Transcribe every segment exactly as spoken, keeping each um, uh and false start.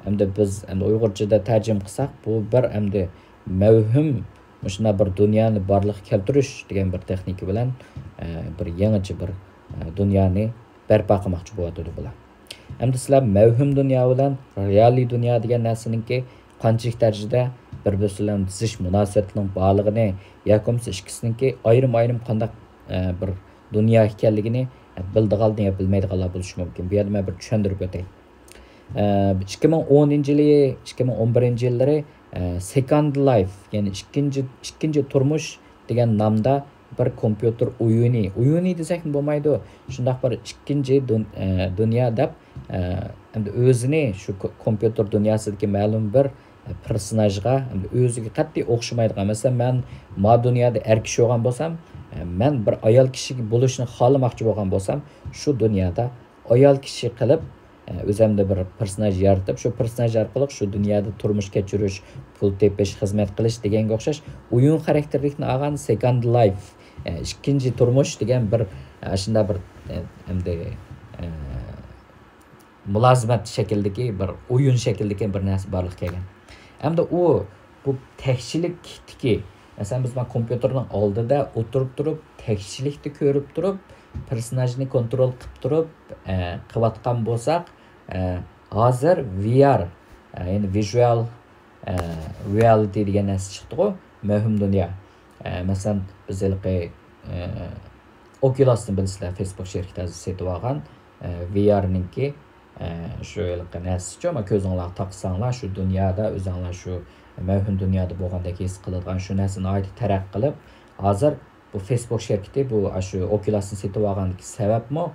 ئەمدى بىز ئەمدى ئۇيغۇرچىدا تەرجىمە قىلساق، بۇ بىر ئەمدى مەۋھۇم مۇشۇنداق بىر دۇنيانى بارلىققا كەلتۈرۈش دېگەن بىر تېخنىكا بىلەن، ئە، بىر يېڭىچە بىر، ئە، دۇنيانى بەرپا قىلماقچى بولۇۋاتىدۇ بۇلار. ئەمدى سىلەر مەۋھۇم دۇنيا بىلەن رېئالىي دۇنيا دېگەن نەرسىنىڭكى قانچىلىك دەرىجىدە بىر-بىرسى بىلەن زىچ مۇناسىۋەتنىڭ بارلىقىنى ياكى بولمىسا ئىككىسىنىڭكى ئايرىم-ئايرىم قانداق، ئە، بىر دۇنيا ئىكەنلىكىنى، ئە، بىلىدىغانلار يا بىلمەيدىغانلار بولۇشى مۇمكىن. بۇ يەردە مەن بىر چۈشەندۈرۈپ ئۆتەي. ئە، ئىككى مىڭ ئونىنچى يىلى، ئىككى مىڭ ئون بىرىنچى يىللىرى، ئە، سېكوند لايف، يەنى ئىككىنچى، ئىككىنچى تۇرمۇش دېگەن نامدا بىر كومپيۇتېر ئويۇنى، ئويۇنى دېسەكمۇ بولمايدۇ، شۇنداق بىر ئىككىنچى دۇن-، ئە، دۇنيا دەپ، ئە، ئەمدى ئۆزىنى شۇ كو-، كومپيۇتېر دۇنياسىدىكى مەلۇم بىر، ئە، پېرسوناژغا، ئەمدى ئۆزىگە قەتئىي ئوخشىمايدىغان، مەسىلەن، مەن ما دۇنيادا ئەر كىشى بولغان بولسام، ئە، مەن بىر ئايال كىشى بولۇشنى خالىماقچى بولغان بولسام، شۇ دۇنيادا ئايال كىشى قىلىپ، ئە، ئۆزۈمدە بىر پېرسوناژ يارىتىپ، شۇ پېرسوناژ ئارقىلىق شۇ دۇنيادا تۇرمۇش كەچۈرۈش، پۇل تېپىش، خىزمەت قىلىش دېگەنگە ئوخشاش ئويۇن خاراكتېرلىكنى ئالغان سېكوند لايف، ئە، ئىككىنچى تۇرمۇش دېگەن بىر، ئە، شۇنداق بىر، ئە، ئەمدى، ئە، مۇلازىمەت شەكلىدىكى بىر ئويۇن شەكلىدىكى بىر نەرسە بارلىققا كەلگەن. ئەمدى ئۇ بۇ تەكشىلىكتىكى، مەسىلەن، بىز مانا كومپيۇتېرنىڭ ئالدىدا ئولتۇرۇپ تۇرۇپ، تەكشىلىكتە كۆرۈپ تۇرۇپ، پېرسوناژنى كونترول قىلىپ تۇرۇپ، ئە، قىلىۋاتقان بولساق، ئە، ھازىر ۋي ئار، ئە، يەنى ۋىژۇئال، ئە، رېئالىتى دېگەن نەرسە چىقتىغۇ، مەۋھۇم دۇنيا. ئە، مەسىلەن، بىز ھېلىقى، ئە، ئوكيۇلاستىن بىلىسىلەر، فېيسبۇك شىركىتى ھازىر سېتىۋالغان، ئە، ۋي ئارنىڭكى، ئە، شۇ ھېلىقى نەرسىچۇ، ما كۆزۈڭلارغا تاقىساڭلار، شۇ دۇنيادا ئۆزۈڭلار شۇ مەۋھۇم دۇنيادا بولغاندەك ھېس قىلىدىغان شۇ نەرسە ناھايىتى تەرەققىي قىلىپ، ھازىر بۇ فېيسبۇك شىركىتى بۇ ئاشۇ ئوكيۇلاستىن سېتىۋالغاندىكى سەۋەبمۇ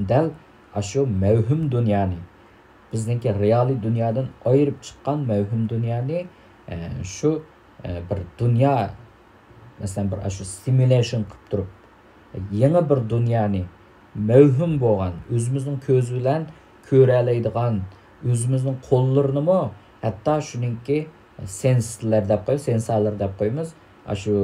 دەل ئاشۇ مەۋھۇم دۇنيانى، بىزنىڭكى رېئالىي دۇنيادىن ئايرىپ چىققان مەۋھۇم دۇنيانى، ئە، شۇ، ئە، بىر دۇنيا، مەسىلەن، بىر ئاشۇ سىمۇليېشن قىلىپ تۇرۇپ، يېڭى بىر دۇنيانى، مەۋھۇم بولغان، ئۆزىمىزنىڭ كۆزى بىلەن كۆرەلەيدىغان، ئۆزىمىزنىڭ قوللىرىنىمۇ، ھەتتا شۇنىڭكى سېنسلەر دەپ قويۇپ، سېنسالار دەپ قويىمىز. ئاشۇ،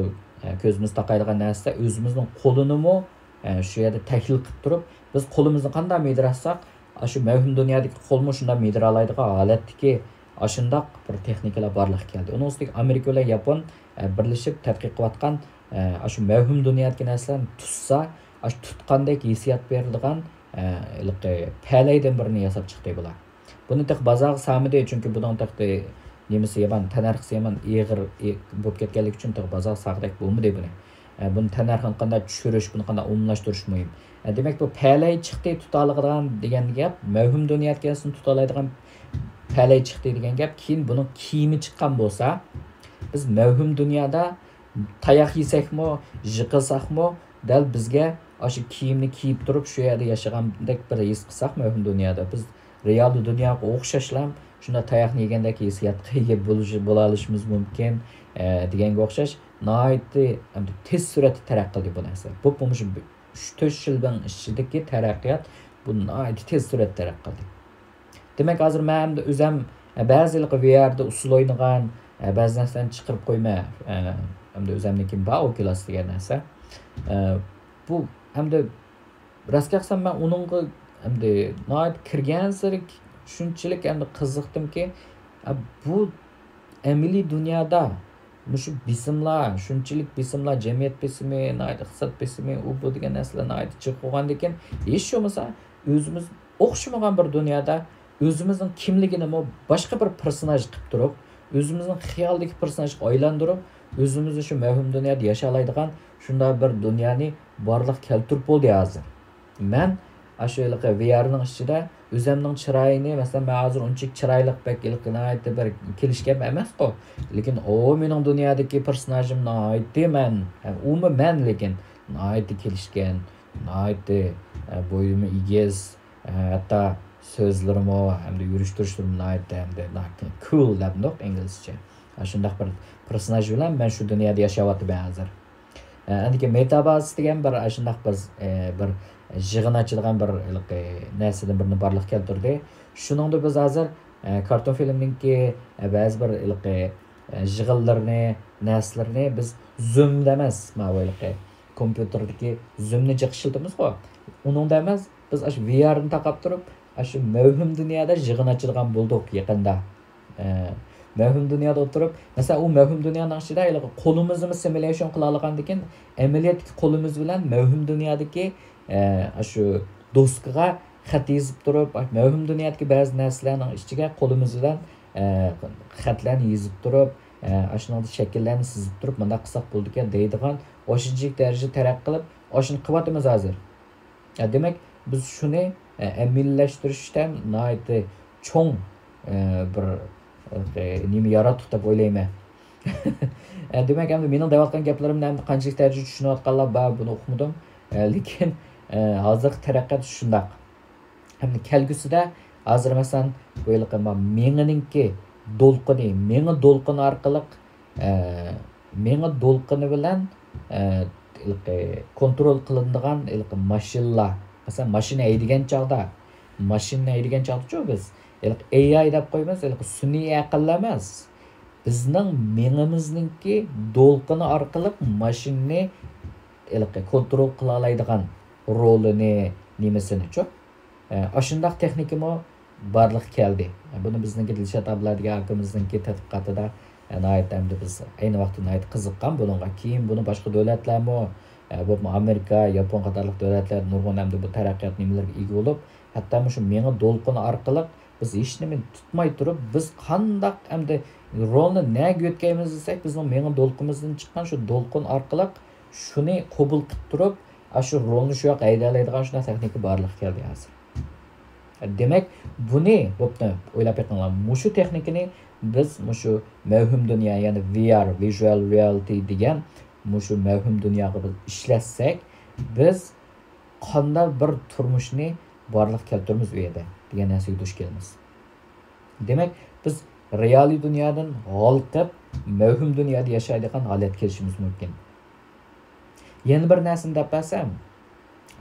ئە، كۆزىمىز تاقايدىغان نەرسىدە ئۆزىمىزنىڭ قولىنىمۇ، ئە، شۇ يەردە تەھلىل قىلىپ تۇرۇپ، بىز قولىمىزنى قانداق مىدىراتساق، ئاشۇ مەۋھۇم دۇنيادىكى قولمۇ شۇنداق مىدىرالايدىغان ھالەتتىكى ئاشۇنداق بىر تېخنىكىلار بارلىققا كەلدى. ئۇنىڭ ئۈستىگە ئامېرىكا بىلەن ياپون، ئە، بىرلىشىپ تەتقىق قىلىۋاتقان، ئە، ئاشۇ مەۋھۇم دۇنيادىكى نەرسىلەرنى تۇتسا، ئاشۇ تۇتقاندەك ھېسسىيات بېرىدىغان، ئە، ھېلىقى پەلەيدىن بىرنى ياساپ چىقتى بۇلار. بۇنى تېخى بازارغا سالمىدى، چۈنكى بۇنىڭ تېخى نېمىسى يامان، تەننەرخىسى يامان ئېغىر، ئې-، بولۇپ كەتكەنلىكى ئۈچۈن تېخى بازارغا سالغۇدەك بولمىدى بۇنى. ئە، بۇنى تەننەرخىنى قانداق چۈشۈرۈش، بۇنى قانداق ئومۇملاشتۇرۇش مۇھىم. ئە، دېمەك، بۇ پەلەي چىقتى تۇتالىغان دېگەن گەپ، مەۋھۇم دۇنيادىكى نەرسىنى تۇتالايدىغان پەلەي چىقتى دېگەن گەپ. كېيىن بۇنىڭ كىيىمى چىققان بولسا، بىز مەۋھۇم دۇنيادا تاياق يېسەكمۇ، يىقىلساقمۇ، دەل بىزگە ئاشۇ كىيىمنى كىيىپ تۇرۇپ، شۇ يەردە ياشىغاندەك بىر ھېس قىلساق، مەۋھۇم دۇنيادا بىز رېئالىي دۇنياغا ئوخشاشلا شۇنداق تاياقنى يېگەندەك ھېسسىياتقا ئىگە بولۇش، بولالىشىمىز مۇمكىن، ئە، دېگەنگە ئوخشاش ناھايىتى، ئەمدى تېز سۈرئەتتە تەرەققىي قىلدى بۇ نەرسە. بۇ، بۇ مۇشۇ ئۈچ تۆت يىلنىڭ ئىچىدىكى تەرەققىيات، بۇ ناھايىتى تېز سۈرئەتتە تەرەققىي قىلدى. دېمەك، ھازىر مەن ئەمدى ئۆزەم، ئە، بەزى ھېلىقى ۋىئاردا ئۇسسۇل ئوينىغان، ئە، بەزى نەرسىلەرنى چىقىرىپ قويمەن. ئە، ئەمدى ئۆزەمنىڭكى بار ئوكيۇلاس دېگەن نەرسە. ئە، بۇ ئەمدى راست گەپ قىلسام، مەن ئۇنىڭغا ئەمدى ناھايىتى كىرگەنسېرى شۇنچىلىك ئەمدى قىزىقتىمكى، ئە، بۇ ئەمەلىي دۇنيادا مۇشۇ بېسىملار، شۇنچىلىك بېسىملار، جەمئىيەت بېسىمى، ناھايىتى ئىقتىساد بېسىمى، ئۇ بۇ دېگەن نەرسىلەر ناھايىتى جىق بولغاندىكىن، ھېچ بولمىسا ئۆزىمىز ئوخشىمىغان بىر دۇنيادا ئۆزىمىزنىڭ كىملىكىنىمۇ باشقا بىر پېرسوناژ قىلىپ تۇرۇپ، ئۆزىمىزنىڭ خىيالىدىكى پېرسوناژقا ئايلاندۇرۇپ، ئۆزىمىزنى شۇ مەۋھۇم دۇنيادا ياشالايدىغان شۇنداق بىر دۇنيانى بارلىققا كەلتۈرۈپ بولدى ھازىر. مەن ئاشۇ ھېلىقى ۋىئارنىڭ ئىچىدە ئۆزەمنىڭ چىرايىنى، مەسىلەن، مەن ھازىر ئۇنچىلىك چىرايلىق، بەك ھېلىقى ناھايىتى بىر كېلىشكەن ئەمەسقۇ. لېكىن ئۇ مېنىڭ دۇنيادىكى پېرسوناژىم ناھايىتى مەن، ئۇمۇ مەن، لېكىن ناھايىتى كېلىشكەن، ناھايىتى، ئە، بويىمۇ ئېگىز، ئە، ھەتتا سۆزلىرىمۇ ھەمدە يۈرۈش تۇرۇشلىرىمۇ ناھايىتى ھەمدە ناھايىتى كۇل دەمدۇق ئىنگلىزچە. ئاشۇنداق بىر پېرسوناژ بىلەن مەن شۇ دۇنيادا ياشاۋاتىمەن ھازىر. ئە، ئەندىكىن مېتاباس دېگەن بىر ئاشۇنداق بىر، ئە، بىر يىغىن ئاچىدىغان بىر ھېلىقى نەرسىدىن بىرنى بارلىققا كەلتۈردى. شۇنىڭدا بىز ھازىر، ئە، كارتون فىلىمنىڭكى، ئە، بەزى بىر ھېلىقى، ئە، يىغىنلىرىنى، نەرسىلىرىنى بىز زۇمدا ئەمەس، ماۋۇ ھېلىقى كومپيۇتېردىكى زۇمنى جىق ئىشلىتىمىزغۇ. ئۇنىڭدا ئەمەس، بىز ئاشۇ ۋىئارنى تاقاپ تۇرۇپ، ئاشۇ مەۋھۇم دۇنيادا يىغىن ئاچىدىغان بولدۇق يېقىندا. ئە، مەۋھۇم دۇنيادا ئولتۇرۇپ، مەسىلەن، ئۇ مەۋھۇم دۇنيانىڭ ئىچىدە ھېلىقى قولىمىزنىمۇ سىمۇليېشن قىلالىغاندىكىن، ئەمەلىيەتتىكى قولىمىز بىلەن مەۋھۇم دۇنيادىكى، ئە، شۇ دوسكىغا خەت يېزىپ تۇرۇپ، مەۋھۇم دۇنيادىكى بەزى نەرسىلەرنىڭ ئىچىگە قولىمىز بىلەن، ئە، خەتلەرنى يېزىپ تۇرۇپ، ئە، ئاشۇنىڭدا شەكىللەرنى سىزىپ تۇرۇپ، مۇنداق قىلساق بولىدىكەن دەيدىغان، ئاشۇنچىلىك دەرىجىدە تەرەققىي قىلىپ، ئاشۇنى قىلىۋاتىمىز ھازىر. ئە، دېمەك، بىز شۇنى، ئە، ئەمەلىيلەشتۈرۈشتە ناھايىتى چوڭ، ئە، بىر، ئە، نېمە ياراتتۇق دەپ ئويلايمەن. ئە، دېمەك، ئەمدى مېنىڭ دەۋاتقان گەپلىرىمنى ئەمدى قانچىلىك دەرىجىدە چۈشىنىۋاتقانلار بار، بۇنى ئۇقمىدىم. ئە، لېكىن، ئە، ھازىرقى تەرەققىيات شۇنداق. ھەم كەلگۈسىدە ھازىر مەسىلەن، بۇ ھېلىقى ما-، مېڭىنىڭكى دولقۇنى، مېڭە دولقۇنى ئارقىلىق، ئە، مېڭە دولقۇنى بىلەن، ئە، ھېلىقى كونترول قىلىنىدىغان ھېلىقى ماشىنىلار، مەسىلەن، ماشىنا ھەيدىگەن چاغدا، ماشىنىنى ھەيدىگەن چاغدىچۇ بىز ھېلىقى ئېي ئاي دەپ قويىمىز، ھېلىقى سۈنئىي ئەقىل ئەمەس. بىزنىڭ مېڭىمىزنىڭكى دولقۇنى ئارقىلىق ماشىنىنى ھېلىقى كونترول قىلالايدىغان رولىنى، نېمىسىنىچۇ؟ ئە، ئاشۇنداق تېخنىكىمۇ بارلىققا كەلدى. بۇنى بىزنىڭكى دىلشات ئابلا دېگەن ئاكىمىزنىڭكى تەتقىقاتىدا، ئە، ناھايىتى ئەمدى بىز ئەينى ۋاقىتتا ناھايىتى قىزىققان بۇنىڭغا. كېيىن بۇنى باشقا دۆلەتلەرمۇ، ئە، بولۇپمۇ ئامېرىكا، ياپون قاتارلىق دۆلەتلەر نۇرغۇن ئەمدى بۇ تەرەققىيات نېمىلىرىگە ئىگە بولۇپ، ھەتتا مۇشۇ مېڭە دولقۇنى ئارقىلىق بىز ھېچنېمىنى تۇتماي تۇرۇپ، بىز قانداق ئەمدى رولنى نەگە يۆتكەيمىز دېسەك، بىزنىڭ مېڭە دولقۇنىمىزدىن چىققان شۇ دولقۇن ئارقىلىق شۇنى قوبۇل قىلىپ تۇرۇپ، ئاشۇ رولنى شۇ ياققا ھەيدەيلەيدىغان شۇنداق تېخنىكا بارلىققا كەلدى ھازىر. دېمەك، بۇنى، بوپتۇ، ئويلاپ بېقىڭلار، مۇشۇ تېخنىكىنى بىز مۇشۇ مەۋھۇم دۇنيا، يەنى ۋى ئار، ۋىژۇئال رېئالىتى دېگەن مۇشۇ مەۋھۇم دۇنياغا بىز ئىشلەتسەك، بىز قانداق بىر تۇرمۇشنى بارلىققا كەلتۈرىمىز ئۇ يەردە دېگەن نەرسىگە دۇچ كېلىمىز. دېمەك، بىز رېئالىي دۇنيادىن ھالقىپ، مەۋھۇم دۇنيادا ياشايدىغان ھالەتكە كېلىشىمىز مۇمكىن. يەنە بىر نەرسىنى دەپ بەرسەم،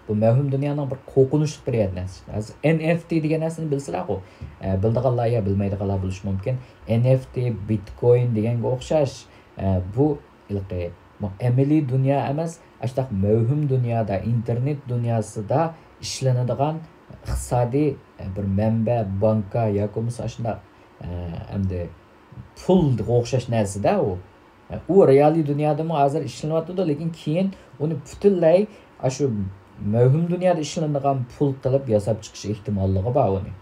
بۇ مەۋھۇم دۇنيانىڭ بىر قورقۇنچلۇق بىر يەر نەرسە. ھازىر ئېن ئېف تى دېگەن نەرسىنى بىلىسىلەرغۇ؟ ئە، بىلىدىغانلار يا بىلمەيدىغانلار بولۇشى مۇمكىن. ئېن ئېف تى، بىتكوين دېگەنگە ئوخشاش. ئە، بۇ ھېلىقى ئەمەلىي دۇنيا ئەمەس، ئاشۇنداق مەۋھۇم دۇنيادا، ئىنتېرنېت دۇنياسىدا ئىشلىنىدىغان ئىقتىسادىي، ئە، بىر مەنبە، بانكا ياكى بولمىسا ئاشۇنداق، ئە، ئەمدى پۇلغا ئوخشاش نەرسىدە ئۇ. ئۇ رېئالىي دۇنيادىمۇ ھازىر ئىشلىنىۋاتىدۇ، لېكىن كېيىن ئۇنى پۈتۈنلەي ئاشۇ مەۋھۇم دۇنيادا ئىشلىنىدىغان پۇل قىلىپ ياساپ چىقىش ئېھتىماللىقى بار ئۇنى.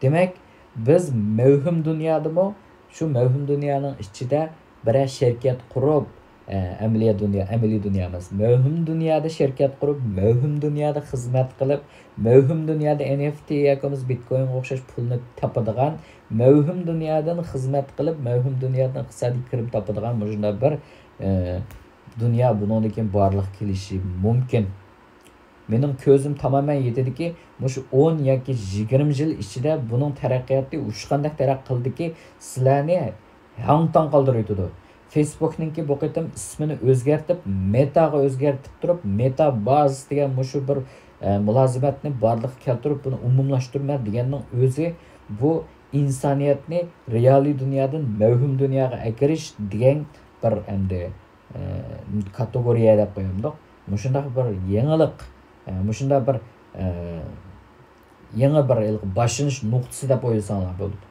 دېمەك، بىز مەۋھۇم دۇنيادىمۇ، شۇ مەۋھۇم دۇنيانىڭ ئىچىدە بىرەر شىركەت قۇرۇپ، ئە، ئەمەلىي دۇنيا، ئەمەلىي دۇنيا ئەمەس، مەۋھۇم دۇنيادا شىركەت قۇرۇپ، مەۋھۇم دۇنيادا خىزمەت قىلىپ، مەۋھۇم دۇنيادا ئېن ئېف تى ياكى بولمىسا بىتكوينغا ئوخشاش پۇلنى تاپىدىغان، مەۋھۇم دۇنيادىن خىزمەت قىلىپ، مەۋھۇم دۇنيادىن ئىقتىسادىي كىرىم تاپىدىغان مۇشۇنداق بىر، ئە، دۇنيا بۇنىڭدىن كېيىن بارلىققا كېلىشى مۇمكىن. مېنىڭ كۆزۈم تامامەن يېتىدىكى، مۇشۇ ئون ياكى يىگىرمە يىل ئىچىدە بۇنىڭ تەرەققىياتى ئۇچقاندەك تەرەققىي قىلدىكى، سىلەرنى ھاڭ-تاڭ قالدۇرۇۋېتىدۇ. فېيسبۇكنىڭكى بۇ قېتىم ئىسمىنى ئۆزگەرتىپ، مېتاغا ئۆزگەرتىپ تۇرۇپ، مېتاباز دېگەن مۇشۇ بىر، ئە، مۇلازىمەتنى بارلىققا كەلتۈرۈپ، بۇنى ئومۇملاشتۇرىمەن دېگەننىڭ ئۆزى، بۇ ئىنسانىيەتنى رېئالىي دۇنيادىن مەۋھۇم دۇنياغا ئەكىرىش دېگەن بىر ئەمدى، ئە، كاتېگورىيە دەپ قويامدۇق. مۇشۇنداق بىر يېڭىلىق، ئە، مۇشۇنداق بىر، ئە، يېڭى بىر ھېلىقى باشلىنىش نۇقتىسى دەپ ئويلىساڭلار بولىدۇ.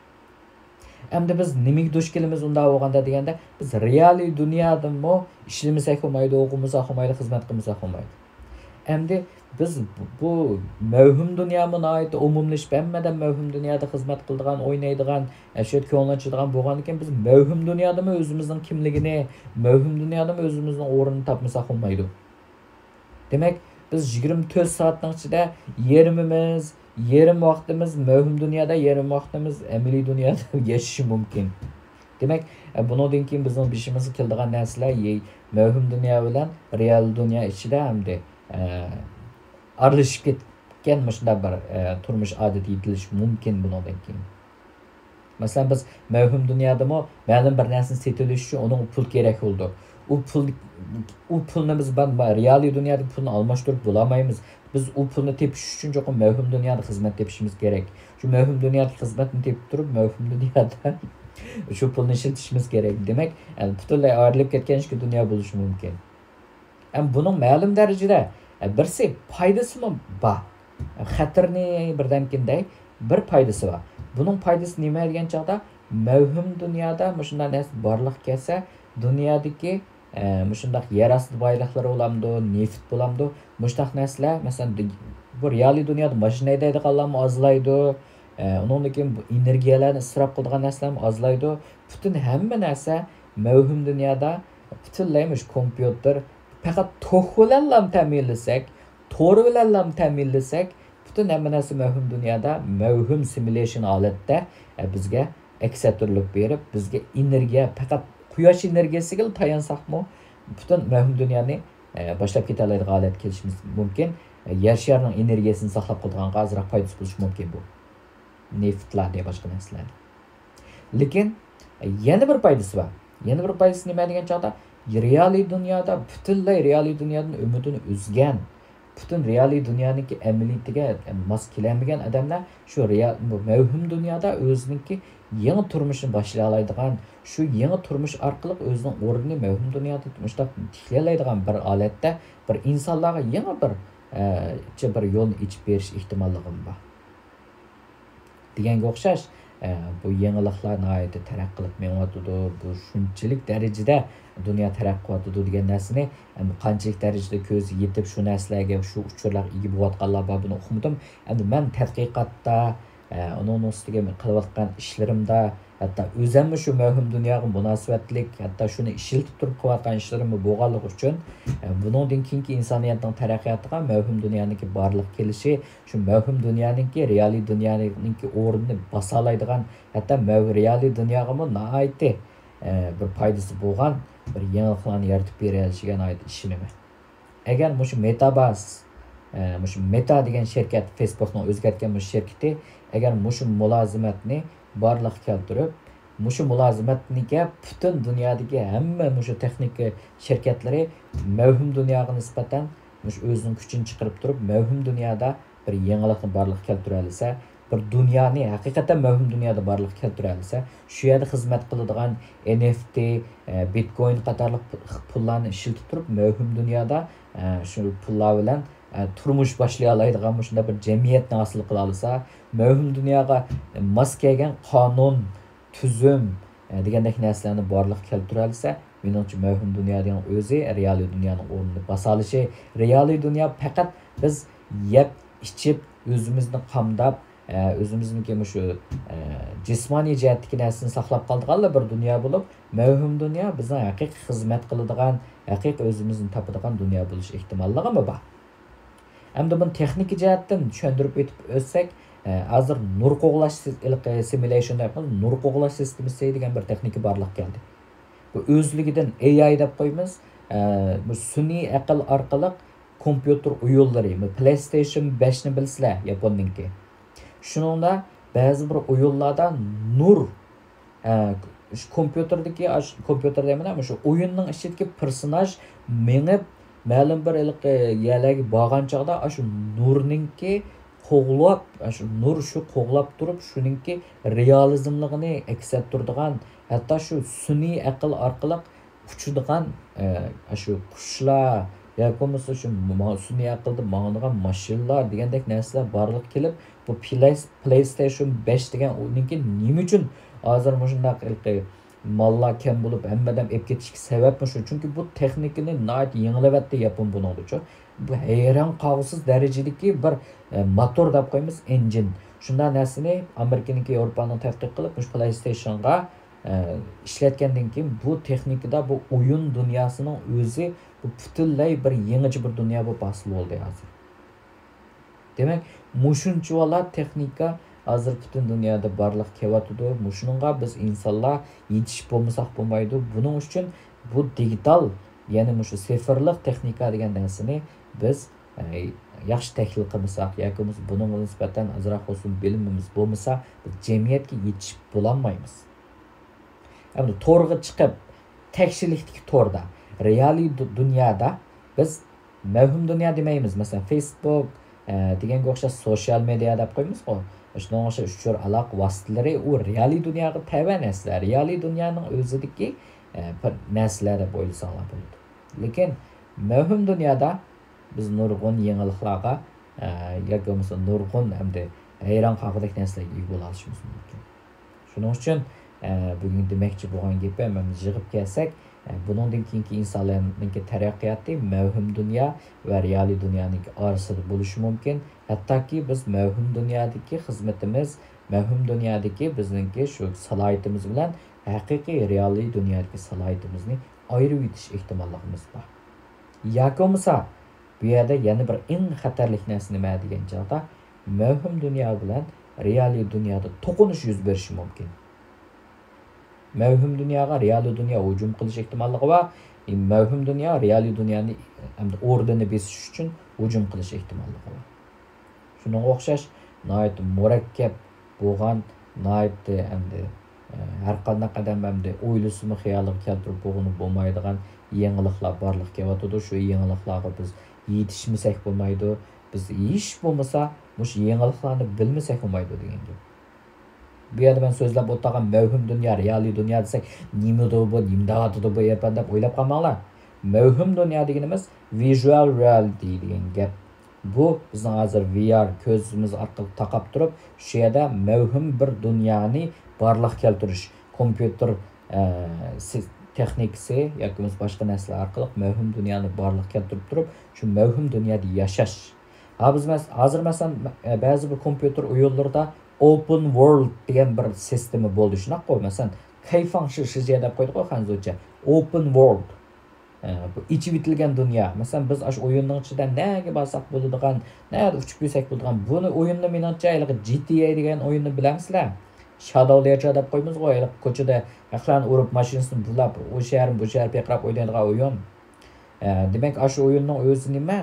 ئەمدى بىز نېمىگە دۇچ كېلىمىز ئۇنداق بولغاندا دېگەندە، بىز رېئالىي دۇنيادىمۇ ئىشلىمىسەك بولمايدۇ، ئوقۇمىساق بولمايدۇ، خىزمەت قىلمىساق بولمايدۇ. ئەمدى بىز بۇ مەۋھۇم دۇنيامۇ ناھايىتى ئومۇملىشىپ، ھەممە ئادەم مەۋھۇم دۇنيادا خىزمەت قىلىدىغان، ئوينايدىغان، ئەشۇ يەردە كۆڭۈل ئاچىدىغان بولغاندىكىن، بىز مەۋھۇم دۇنيادىمۇ ئۆزىمىزنىڭ كىملىكىنى، مەۋھۇم دۇنيادىمۇ ئۆزىمىزنىڭ ئورنىنى تاپمىساق بولمايدۇ. دېمەك، بىز يىگىرمە تۆت سائەتنىڭ ئىچىدە يېرىمىمىز، يېرىم ۋاقتىمىز مەۋھۇم دۇنيادا، يېرىم ۋاقتىمىز ئەمەلىي دۇنيادا ياشىشى مۇمكىن. دېمەك، ئە، بۇنىڭدىن كېيىن بىزنىڭ بېشىمىزغا كېلىدىغان نەرسىلەر يە-، مەۋھۇم دۇنيا بىلەن رېئال دۇنيا ئىچىدە ئەمدى، ئە، ئارىلىشىپ كەتكەن مۇشۇنداق بىر، ئە، تۇرمۇش ئادىتى يېتىلىشى مۇمكىن بۇنىڭدىن كېيىن. مەسىلەن، بىز مەۋھۇم دۇنيادىمۇ مەلۇم بىر نەرسىنى سېتىۋېلىش ئۈچۈن ئۇنىڭغا پۇل كېرەك بولىدۇ. ئۇ پۇل، ئۇ پۇلنى بىز با-، با-، رېئالىي دۇنيادىكى پۇلنى ئالماشتۇرۇپ بولالمايمىز. بىز ئۇ پۇلنى تېپىش ئۈچۈن چوقۇم مەۋھۇم دۇنيادا خىزمەت تېپىشىمىز كېرەك. شۇ مەۋھۇم دۇنيادىكى خىزمەتنى تېپىپ تۇرۇپ، مەۋھۇم دۇنيادا شۇ پۇلنى ئىشلىتىشىمىز كېرەك. دېمەك، ئە، پۈتۈنلەي ئايرىلىپ كەتكەن ئىككى دۇنيا بولۇشى مۇمكىن. ئەم، بۇنىڭ مەلۇم دەرىجىدە، ئە، بىرسى پايدىسىمۇ بار. خەتىرىنى بىردەمكىن دەي، بىر پايدىسى بار. بۇنىڭ پايدىسى نېمە دېگەن چاغدا، مەۋھۇم دۇنيادا مۇشۇنداق نەرسە بارلىققا كەلسە، دۇنيادىكى، ئە، مۇشۇنداق يەر ئاستى بايلىقلىرى بولامدۇ، نېفىت بولامدۇ، مۇشۇنداق نەرسىلەر، مەسىلەن، دۇ-، بۇ رېئالىي دۇنيادا ماشىنا ھەيدەيدىغانلارمۇ ئازلايدۇ، ئە، ئۇنىڭدىن كېيىن بۇ ئېنېرگىيەلەرنى ئىسراپ قىلىدىغان نەرسىلەرمۇ ئازلايدۇ. پۈتۈن ھەممە نەرسە مەۋھۇم دۇنيادا پۈتۈنلەي مۇشۇ كومپيۇتېر، پەقەت توك بىلەنلا تەمىنلىسەك، تور بىلەنلا تەمىنلىسەك، پۈتۈن ھەممە نەرسە مەۋھۇم دۇنيادا، مەۋھۇم سىمۇليېشن ھالەتتە، ئە، بىزگە ئەكس ئەتتۈرۈلۈپ بېرىپ، بىزگە ئېنېرگىيە، پەقەت قۇياش ئېنېرگىيەسىگىلا تايانساقمۇ، پۈتۈن مەۋھۇم دۇنيانى، ئە، باشلاپ كېتەلەيدىغان ھالەتكە كېلىشىمىز مۇمكىن. ئە، يەر شارىنىڭ ئېنېرگىيەسىنى ساقلاپ قالىدىغانغا ئازراق پايدىسى بولۇشى مۇمكىن بۇ. نېفىتلار دە باشقا نەرسىلەر. لېكىن، ئە، يەنە بىر پايدىسى بار. يەنە بىر پايدىسى نېمە دېگەن چاغدا، رېئالىي دۇنيادا، پۈتۈنلەي رېئالىي دۇنيادىن ئۈمىدىنى ئۈزگەن، پۈتۈن رېئالىي دۇنيانىڭكى ئەمەلىيىتىگە ماس كېلەلمىگەن ئادەملەر شۇ رېئال-، بۇ مەۋھۇم دۇنيادا ئۆزىنىڭكى يېڭى تۇرمۇشىنى باشلىيالايدىغان، شۇ يېڭى تۇرمۇش ئارقىلىق ئۆزىنىڭ ئورنىنى مەۋھۇم دۇنيادا مۇشۇنداق تىكلىيەلەيدىغان بىر ھالەتتە بىر ئىنسانلارغا يېڭى بىر، ئە، چە بىر يولنى ئېچىپ بېرىش ئېھتىماللىقىمۇ بار. دېگەنگە ئوخشاش، ئە، بۇ يېڭىلىقلار ناھايىتى تەرەققىي قىلىپ مېڭىۋاتىدۇ. بۇ شۇنچىلىك دەرىجىدە دۇنيا تەرەققىي قىلىۋاتىدۇ دېگەن نەرسىنى، ئەمدى قانچىلىك دەرىجىدە كۆزى يېتىپ، شۇ نەرسىلەرگە، شۇ ئۇچۇرلارغا ئىگە بولۇۋاتقانلار بار، بۇنى ئۇقمىدىم. ئەمدى مەن تەتقىقاتتا، ئە، ئۇنىڭ ئۈستىگە قىلىۋاتقان ئىشلىرىمدا، ھەتتا ئۆزۈممۇ شۇ مەۋھۇم دۇنياغا مۇناسىۋەتلىك، ھەتتا شۇنى ئىشلىتىپ تۇرۇپ قىلىۋاتقان ئىشلىرىممۇ بولغانلىقى ئۈچۈن، ئە، بۇنىڭدىن كېيىنكى ئىنسانىيەتنىڭ تەرەققىياتىغا مەۋھۇم دۇنيانىڭكى بارلىققا كېلىشى، شۇ مەۋھۇم دۇنيانىڭكى، رېئالىي دۇنيانىڭكى ئورنىنى باسالايدىغان، ھەتتا مەۋ-، رېئالىي دۇنياغىمۇ ناھايىتى، ئە، بىر پايدىسى بولغان بىر يېڭىلىقلارنى يارىتىپ بېرەلىشىگە ناھايىتى ئىشىنىمەن. ئەگەر مۇشۇ مېتاباس، ئە، مۇشۇ مېتا دېگەن شىركەت، فېيسبوكنىڭ ئۆزگەرتكەن مۇشۇ شىركىتى، ئەگەر مۇشۇ مۇلازىمەتنى بارلىققا كەلتۈرۈپ، مۇشۇ مۇلازىمەتنىكى پۈتۈن دۇنيادىكى ھەممە مۇشۇ تېخنىكا شىركەتلىرى مەۋھۇم دۇنياغا نىسبەتەن مۇشۇ ئۆزىنىڭ كۈچىنى چىقىرىپ تۇرۇپ، مەۋھۇم دۇنيادا بىر يېڭىلىقنى بارلىققا كەلتۈرەلىسە، بىر دۇنيانى ھەقىقەتەن مەۋھۇم دۇنيادا بارلىققا كەلتۈرەلىسە، شۇ يەردە خىزمەت قىلىدىغان ئېن ئېف تى، ئە، بىتكوين قاتارلىق پۇ-، پۇللارنى ئىشلىتىپ تۇرۇپ، مەۋھۇم دۇنيادا، ئە، شۇ پۇللار بىلەن، ئە، تۇرمۇش باشلىيالايدىغان مۇشۇنداق بىر جەمئىيەتنى ھاسىل قىلالىسا، مەۋھۇم دۇنياغا ماس كەلگەن قانۇن، تۈزۈم، ئە، دېگەندەك نەرسىلەرنى بارلىققا كەلتۈرەلىسە، مېنىڭچە، مەۋھۇم دۇنيا دېگەن ئۆزى رېئالىي دۇنيانىڭ ئورنىنى باسالىشى. رېئالىي دۇنيا پەقەت بىز يەپ، ئىچىپ، ئۆزىمىزنى قامداپ، ئە، ئۆزىمىزنىڭكى مۇشۇ، ئە، جىسمانىي جەھەتتىكى نەرسىنى ساقلاپ قالىدىغانلا بىر دۇنيا بولۇپ، مەۋھۇم دۇنيا بىزنىڭ ھەقىقىي خىزمەت قىلىدىغان، ھەقىقىي ئۆزىمىزنى تاپىدىغان دۇنيا بولۇش ئېھتىماللىقىمۇ بار. ئەمدى بۇنى تېخنىكا جەھەتتىن چۈشەندۈرۈپ ئۆتۈپ ئۆتسەك، ئە، ھازىر نۇر قوغلاش سىز-، ھېلىقى سىمۇليېيشن دەپ، نۇر قوغلاش سىستېمىسى دېگەن بىر تېخنىكا بارلىققا كەلدى. بۇ ئۆزلۈكىدىن ئېي ئاي دەپ قويىمىز. ئە، بۇ سۈنئىي ئەقىل ئارقىلىق كومپيۇتېر ئويۇنلىرى، بۇ پلەيستەيشن بەشنى بىلىسىلەر، ياپوننىڭكى. شۇنىڭدا بەزى بىر ئويۇنلاردا نۇر، ئە، شۇ كومپيۇتېردىكى، ئاش-، كومپيۇتېر دەيمەن، مۇشۇ ئويۇننىڭ ئىچىدىكى پېرسوناژ مېڭىپ، مەلۇم بىر ھېلىقى يەرلەرگە بارغان چاغدا، ئاشۇ نۇرنىڭكى قوغلاپ، ئاشۇ نۇر شۇ قوغلاپ تۇرۇپ، شۇنىڭكى رېئالىزملىقىنى ئەكس ئەتتۈرىدىغان، ھەتتا شۇ سۈنئىي ئەقىل ئارقىلىق ئۇچىدىغان، ئە، ئاشۇ قۇشلار ياكى بولمىسا شۇ ما-، سۈنئىي ئەقىلدە ماڭىدىغان ماشىنىلار دېگەندەك نەرسىلەر بارلىققا كېلىپ، بۇ پلەي-، پلەيستەيشن بەش دېگەن ئۇنىڭكى نېمە ئۈچۈن ھازىر مۇشۇنداق ھېلىقى ماللار كەم بولۇپ، ھەممە ئادەم ئېلىپ كېتىشكە سەۋەب مۇشۇ. چۈنكى بۇ تېخنىكىنى ناھايىتى يېڭىلىۋەتتى ياپون بۇنىڭدىچۇ. بۇ ھەيران قالغۇسىز دەرىجىدىكى بىر، ئە، موتور دەپ قويىمىز، ئىنجىن. شۇنداق نەرسىنى ئامېرىكىنىڭكى، ياۋروپانىڭ تەتقىق قىلىپ، مۇشۇ پلەيستەيشنغا، ئە، ئىشلەتكەندىن كېيىن بۇ تېخنىكىدا بۇ ئويۇن دۇنياسىنىڭ ئۆزى بۇ پۈتۈنلەي بىر يېڭىچە بىر دۇنيا بولۇپ ھاسىل بولدى ھازىر. دېمەك، مۇشۇنچىۋالا تېخنىكا ھازىر پۈتۈن دۇنيادا بارلىققا كېلىۋاتىدۇ. مۇشۇنىڭغا بىز ئىنسانلار يېتىشىپ بولمىساق بولمايدۇ. بۇنىڭ ئۈچۈن بۇ دىگىتال، يەنى مۇشۇ سىفىرلىق تېخنىكا دېگەن نەرسىنى بىز، ئە، ياخشى تەھلىل قىلمىساق ياكى بولمىسا بۇنىڭغا نىسبەتەن ئازراق بولسۇن بىلىمىمىز بولمىسا، بىز جەمئىيەتكە يېتىشىپ بولالمايمىز. ئەمدى تورغا چىقىپ، تەكشىلىكتىكى توردا، رېئالىي دۇ-، دۇنيادا بىز مەۋھۇم دۇنيا دېمەيمىز. مەسىلەن، فېيسبۇك، ئە، دېگەنگە ئوخشاش سوشيال مېدىيا دەپ قويىمىزغۇ. شۇنىڭغا ئوخشاش ئۇچۇر ئالاقە ۋاسىتىلىرى، ئۇ رېئالىي دۇنياغا تەۋە نەرسىلەر، رېئالىي دۇنيانىڭ ئۆزىدىكى، ئە، بىر نەرسىلەر دەپ ئويلىساڭلار بولىدۇ. لېكىن مەۋھۇم دۇنيادا بىز نۇرغۇن يېڭىلىقلارغا، ئە، ياكى بولمىسا نۇرغۇن ئەمدى، ھەيران قالغۇدەك نەرسىلەرگە ئىگە بولالىشىمىز مۇمكىن. شۇنىڭ ئۈچۈن، ئە، بۈگۈن دېمەكچى بولغان گېپىم، ئەمدى يىغىپ كەلسەك، ئە، بۇنىڭدىن كېيىنكى ئىنسانلارنىڭكى تەرەققىياتى مەۋھۇم دۇنيا ۋە رېئالىي دۇنيانىڭكى ئارىسىدا بولۇشى مۇمكىن. ھەتتاكى بىز مەۋھۇم دۇنيادىكى خىزمىتىمىز، مەۋھۇم دۇنيادىكى بىزنىڭكى شۇ سالاھىيىتىمىز بىلەن ھەقىقىي رېئالىي دۇنيادىكى سالاھىيىتىمىزنى ئايرىۋېتىش ئېھتىماللىقىمىز بار. ياكى بولمىسا، بۇ يەردە يەنە بىر ئەڭ خەتەرلىك نەرسە نېمە دېگەن چاغدا، مەۋھۇم دۇنيا بىلەن رېئالىي دۇنيادا توقۇنۇش يۈز بېرىشى مۇمكىن. مەۋھۇم دۇنياغا رېئالىي دۇنيا ھۇجۇم قىلىش ئېھتىماللىقى بار. مەۋھۇم دۇنيا رېئالىي دۇنيانى ئەمدى ئورنىنى بېسىش ئۈچۈن ھۇجۇم قىلىش ئېھتىماللىقى بار. شۇنىڭغا ئوخشاش ناھايىتى مۇرەككەپ بولغان، ناھايىتى ئەمدى، ئە، ھەر قانداق ئادەم ئەمدى ئويلىسىمۇ خىيالىغا كەلتۈرۈپ بولغىلى بولمايدىغان يېڭىلىقلار بارلىققا كېلىۋاتىدۇ. شۇ يېڭىلىقلارغا بىز يېتىشمىسەك بولمايدۇ. بىز ھېچ بولمىسا مۇشۇ يېڭىلىقلارنى بىلمىسەك بولمايدۇ دېگەن گەپ. بۇ يەردە مەن سۆزلەپ ئولتۇرغان مەۋھۇم دۇنيا، رېئالىي دۇنيا دېسەك، نېمىدۇ بۇ، نېمە دەۋاتىدۇ بۇ ئېرپان دەپ ئويلاپ قالماڭلار. مەۋھۇم دۇنيا دېگىنىمىز ۋىژۇئال رېئالىتى دېگەن گەپ. بۇ بىزنىڭ ھازىر ۋى ئار كۆزىمىز ئارقىلىق تاقاپ تۇرۇپ، شۇ يەردە مەۋھۇم بىر دۇنيانى بارلىققا كەلتۈرۈش، كومپيۇتېر، ئە، سىز-، تېخنىكىسى ياكى بولمىسا باشقا نەرسىلەر ئارقىلىق مەۋھۇم دۇنيانى بارلىققا كەلتۈرۈپ تۇرۇپ، شۇ مەۋھۇم دۇنيادا ياشاش. ھا، بىز مەس-، ھازىر مەسىلەن، ئە، بەزى بىر كومپيۇتېر ئويۇنلىرىدا ئوپېن ۋورلد دېگەن بىر سىستېما بولدى، شۇنداققۇ؟ مەسىلەن، كەيفاڭ شى شىجيە دەپ قويدۇققۇ خەنزۇچە. ئوپېن ۋورلد. ئە، بۇ ئېچىۋېتىلگەن دۇنيا. مەسىلەن، بىز ئاشۇ ئويۇننىڭ ئىچىدە نەگە بارساق بولىدىغان، نەدە ئۇچۇپ يۈرسەك بولىدىغان. بۇنى ئويۇننى مېنىڭچە ھېلىقى جى تى ئەي دېگەن ئويۇننى بىلەمسىلەر؟ شاداۋ لېجا دەپ قويىمىزغۇ، ھېلىقى كوچىدا ھەقلەرنى ئۇرۇپ، ماشىنىسىنى بۇلاپ، ئۇ شەھەر، بۇ شەھەر پىرقىراپ ئوينايدىغان ئويۇن. ئە، دېمەك، ئاشۇ ئويۇننىڭ ئۆزى نېمە؟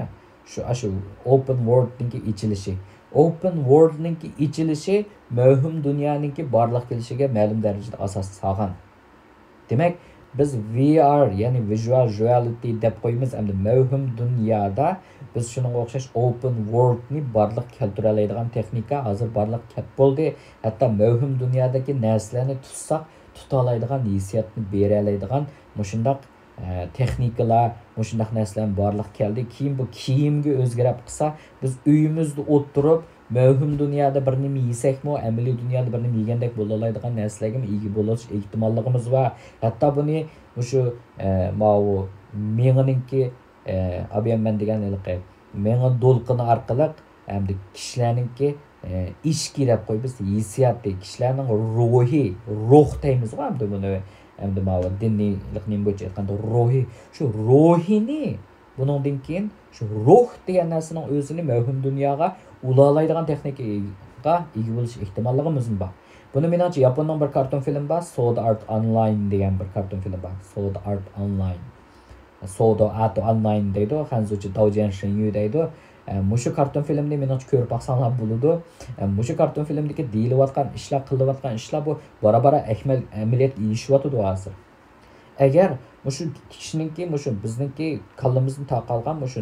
شۇ، ئاشۇ ئوپېن ۋورلدنىڭكى ئېچىلىشى. ئوپېن ۋورلدنىڭكى ئېچىلىشى مەۋھۇم دۇنيانىڭكى بارلىققا كېلىشىگە مەلۇم دەرىجىدە ئاساس سالغان. دېمەك، بىز ۋى ئار، يەنى ۋىژۇئال رېئالىتى دەپ قويىمىز، ئەمدى مەۋھۇم دۇنيادا بىز شۇنىڭغا ئوخشاش ئوپېن ۋورلدنى بارلىققا كەلتۈرەلەيدىغان تېخنىكا ھازىر بارلىققا كەپ بولدى. ھەتتا مەۋھۇم دۇنيادىكى نەرسىلەرنى تۇتساق، تۇتالايدىغان، ھېسسىياتنى بېرەلەيدىغان مۇشۇنداق، ئە، تېخنىكىلار، مۇشۇنداق نەرسىلەر بارلىققا كەلدى. كېيىن بۇ كىيىمگە ئۆزگىرەپ قىلسا، بىز ئۆيىمىزدە ئولتۇرۇپ، مەۋھۇم دۇنيادا بىر نېمە يېسەكمۇ، ئەمەلىي دۇنيادا بىر نېمە يېگەندەك بولالايدىغان نەرسىلەرگىمۇ ئىگە بولۇش ئېھتىماللىقىمىز بار. ھەتتا بۇنى مۇشۇ، ئە، ماۋۇ مېڭىنىڭكى، ئە، ئابىيەممەن دېگەن ھېلىقى مېڭە دولقۇنى ئارقىلىق ئەمدى كىشىلەرنىڭكى، ئە، ئىچكى دەپ قويىمىز، ھېسسىياتى، كىشىلەرنىڭ روھى، روھ دەيمىزغۇ ئەمدى بۇنى، ئەمدى ماۋۇ دىنىيلىق نېمە بويىچە ئېيتقاندا روھى، شۇ روھىنى بۇنىڭدىن كېيىن شۇ روھ دېگەن نەرسىنىڭ ئۆزىنى مەۋھۇم دۇنياغا ئۇلالايدىغان تېخنىكىغا ئىگە بولۇش ئېھتىماللىقىمىزمۇ بار. بۇنى مېنىڭچە ياپوننىڭ بىر كارتون فىلىمى بار، سودو ئارت ئونلاين دېگەن بىر كارتون فىلىم بار. سودو ئارت ئونلاين. سودو ئارت ئونلاين دەيدۇ، خەنزۇچە داۋجيەن شېنيۈ دەيدۇ. ئە، مۇشۇ كارتون فىلىمنى مېنىڭچە كۆرۈپ باقساڭلار بولىدۇ. ئە، مۇشۇ كارتون فىلىمدىكى دېيىلىۋاتقان ئىشلار، قىلىنىۋاتقان ئىشلار بۇ بارا-بارا ئەمەلىيەتكە ئېرىشىۋاتىدۇ ھازىر. ئەگەر مۇشۇ كىشىنىڭكى، مۇشۇ بىزنىڭكى كاللىمىزنى تارقالغان مۇشۇ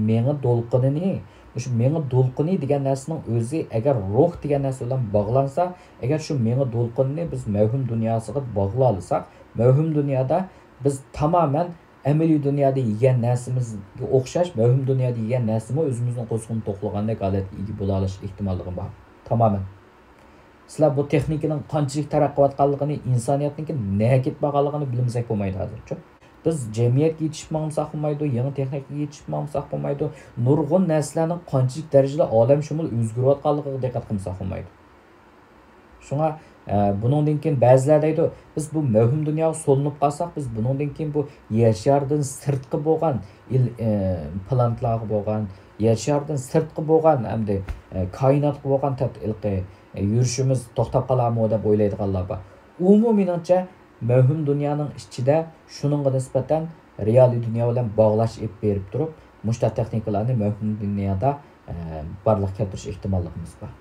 مېڭە دولقۇنىنى، مۇشۇ مېڭە دولقۇنى دېگەن نەرسىنىڭ ئۆزى، ئەگەر روھ دېگەن نەرسە بىلەن باغلانسا، ئەگەر شۇ مېڭە دولقۇنىنى بىز مەۋھۇم دۇنياسىغا باغلالىساق، مەۋھۇم دۇنيادا بىز تامامەن ئەمەلىي دۇنيادا يېگەن نەرسىمىزگە ئوخشاش، مەۋھۇم دۇنيادا يېگەن نەرسىمۇ ئۆزىمىزنىڭ قورسىقىنى توقلىغاندەك ھالەتكە ئىگە بولالاش ئېھتىماللىقى بار. تامامەن. سىلەر بۇ تېخنىكىنىڭ قانچىلىك تەرەققىي قىلىۋاتقانلىقىنى، ئىنسانىيەتنىڭكى نەگە كېتىپ بارغانلىقىنى بىلمىسەك بولمايدۇ ھازىرچۇ. بىز جەمئىيەتكە يېتىشىپ ماڭمىساق بولمايدۇ، يېڭى تېخنىكىگە يېتىشىپ ماڭمىساق بولمايدۇ، نۇرغۇن نەرسىلەرنىڭ قانچىلىك دەرىجىدە ئالەمشۇمۇل ئۆزگىرىۋاتقانلىقىغا دىققەت قىلمىساق بولمايدۇ. شۇڭا، ئە، بۇنىڭدىن كېيىن بەزىلەر دەيدۇ، بىز بۇ مەۋھۇم دۇنياغا سولىنىپ قالساق، بىز بۇنىڭدىن كېيىن بۇ يەر شارىدىن سىرتقى بولغان ئىل-، ئە، پلانېتلارغا بولغان، يەر شارىدىن سىرتقى بولغان ئەمدى، ئە، كائىناتقا بولغان تەت-، ھېلىقى، ئە، يۈرۈشىمىز توختاپ قالارمۇ دەپ ئويلايدىغانلار بار. ئۇمۇ مېنىڭچە مەۋھۇم دۇنيانىڭ ئىچىدە شۇنىڭغا نىسبەتەن رېئالىي دۇنيا بىلەن باغلاش ئېلىپ بېرىپ تۇرۇپ، مۇشۇنداق تېخنىكىلارنى مەۋھۇم دۇنيادا، ئە، بارلىققا كەلتۈرۈش ئېھتىماللىقىمىز بار.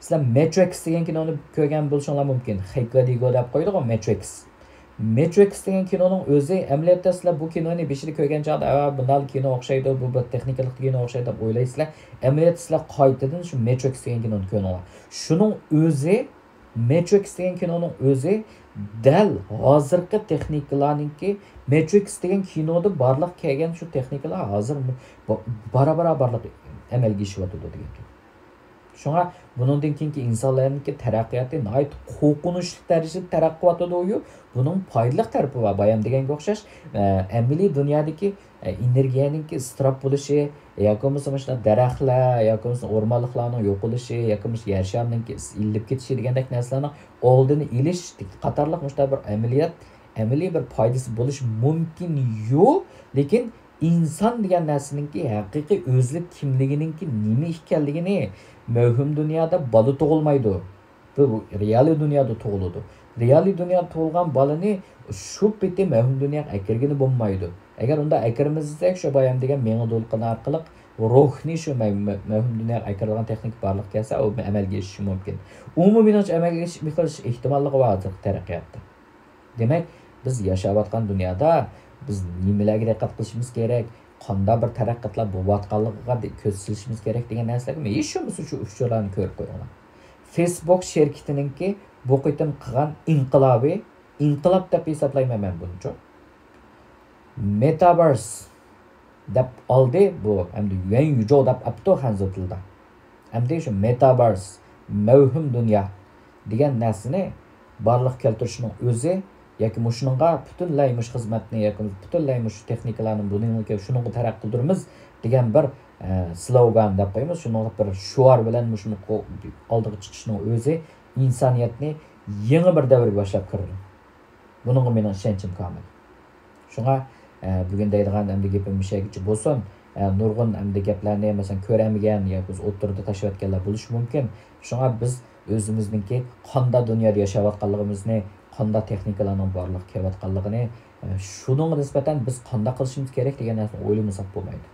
سىلەر ماترىكس دېگەن كىنونى كۆرگەن بولۇشۇڭلار مۇمكىن. خېكلادىگو دەپ قويىدىغۇ ماترىكس. ماترىكس دېگەن كىنونىڭ ئۆزى، ئەمەلىيەتتە سىلەر بۇ كىنونى بېشىدا كۆرگەن چاغدا، ئا، بۇنداق كىنو ئوخشايدۇ، بۇ بىر تېخنىكىلىق كىنو ئوخشايدۇ دەپ ئويلايسىلەر. ئەمەلىيەتتە سىلەر قايتىدىن شۇ ماترىكس دېگەن كىنونى كۆرۈڭلار. شۇنىڭ ئۆزى، ماترىكس دېگەن كىنونىڭ ئۆزى دەل ھازىرقى تېخنىكىلارنىڭكى، ماترىكس دېگەن كىنودا بارلىققا كەلگەن شۇ تېخنىكىلار ھازىر بارا-بارا بارلىق ئەمەلگە ئېشىۋاتىدۇ دېگەن گەپ. شۇڭا بۇنىڭدىن كېيىنكى ئىنسانلارنىڭكى تەرەققىياتى ناھايىتى قورقۇنچلۇق دەرىجىدە تەرەققىي قىلىۋاتىدۇ. بۇنىڭ پايدىلىق تەرىپى بار، بايام دېگەنگە ئوخشاش. ئە، ئەمەلىي دۇنيادىكى، ئە، ئېنېرگىيەنىڭكى ئىسراپ بولۇشى ياكى بولمىسا مۇشۇنداق دەرەخلەر ياكى بولمىسا ئورمانلىقلارنىڭ يوقىلىشى ياكى بولمىسا يەر شارىنىڭكى ئىللىپ كېتىشى دېگەندەك نەرسىلەرنىڭ ئالدىنى ئېلىش قاتارلىق مۇشۇنداق بىر ئەمەلىيەت، ئەمەلىي بىر پايدىسى بولۇشى مۇمكىن يو، لېكىن ئىنسان دېگەن نەرسىنىڭكى ھەقىقىي ئۆزلۈك كىملىكىنىڭكى نېمە ئىكەنلىكىنى مەۋھۇم دۇنيادا بالا تۇغۇلمايدۇ. بۇ رېئالىي دۇنيادا تۇغۇلىدۇ. رېئالىي دۇنيادا تۇغۇلغان بالىنى شۇ پېتى مەۋھۇم دۇنياغا ئەكىرگىلى بولمايدۇ. ئەگەر ئۇنداق ئەكىرىمىز دېسەك، شۇ بايام دېگەن مېڭە دولقۇنى ئارقىلىق روھنى شۇ مەۋ-، مەۋ-، مەۋھۇم دۇنياغا ئەكىرىدىغان تېخنىكا بارلىققا كەلسە، ئۇ ئەمەلگە ئېشىشى مۇمكىن. ئۇمۇ مېنىڭچە ئەمەلگە ئېشىش ئېھتىماللىقى بار ھازىرقى تەرەققىياتتا. دېمەك، بىز ياشاۋاتقان دۇنيادا بىز نېمىلەرگە دىققەت قىلىشىمىز كېرەك، قانداق بىر تەرەققىياتلار بولۇۋاتقانلىقىغا دى-، كۆز سېلىشىمىز كېرەك دېگەن نەرسىلەرگە مەن ھېچ بولمىسا شۇ ئۇچۇرلارنى كۆرۈپ قويۇڭلار. فېيسبوك شىركىتىنىڭكى بۇ قېتىم قىلغان ئىنقىلابى، ئىنقىلاب دەپ ھېسابلايمەن مەن بۇنىچۇ. مېتاۋېرس دەپ ئالدى بۇ، ئەمدى يۈەن يۈجو دەپ ئاپتۇ خەنزۇ تىلىدا. ئەمدى شۇ مېتاۋېرس، مەۋھۇم دۇنيا دېگەن نەرسىنى بارلىققا كەلتۈرۈشنىڭ ئۆزى ياكى مۇشۇنىڭغا پۈتۈنلەي مۇشۇ خىزمەتنى ياكى پۈتۈنلەي مۇشۇ تېخنىكىلارنى بۇنىڭغا شۇنىڭغا تەرەققىي قىلدۇرىمىز دېگەن بىر، ئە، سلوگان دەپ قويىمىز. شۇنىڭغا بىر شوئار بىلەن مۇشۇنى قو-، ئالدىغا چىقىشنىڭ ئۆزى ئىنسانىيەتنى يېڭى بىر دەۋرگە باشلاپ كىردى. بۇنىڭغا مېنىڭ ئىشەنچىم كامىل. شۇڭا، ئە، بۈگۈن دەيدىغان ئەمدى گېپىم مۇشۇ يەرگىچە بولسۇن. ئە، نۇرغۇن ئەمدى گەپلەرنى، مەسىلەن، كۆرەلمىگەن ياكى بولمىسا ئوتتۇرىدا تاشلاۋەتكەنلەر بولۇشى مۇمكىن. شۇڭا بىز ئۆزىمىزنىڭكى قانداق دۇنيادا ياشاۋاتقانلىقىمىزنى، قانداق تېخنىكىلارنىڭ بارلىققا كېلىۋاتقانلىقىنى، ئە، شۇنىڭغا نىسبەتەن بىز قانداق قىلىشىمىز كېرەك دېگەن نەرسىنى ئويلىمىساق بولمايدۇ.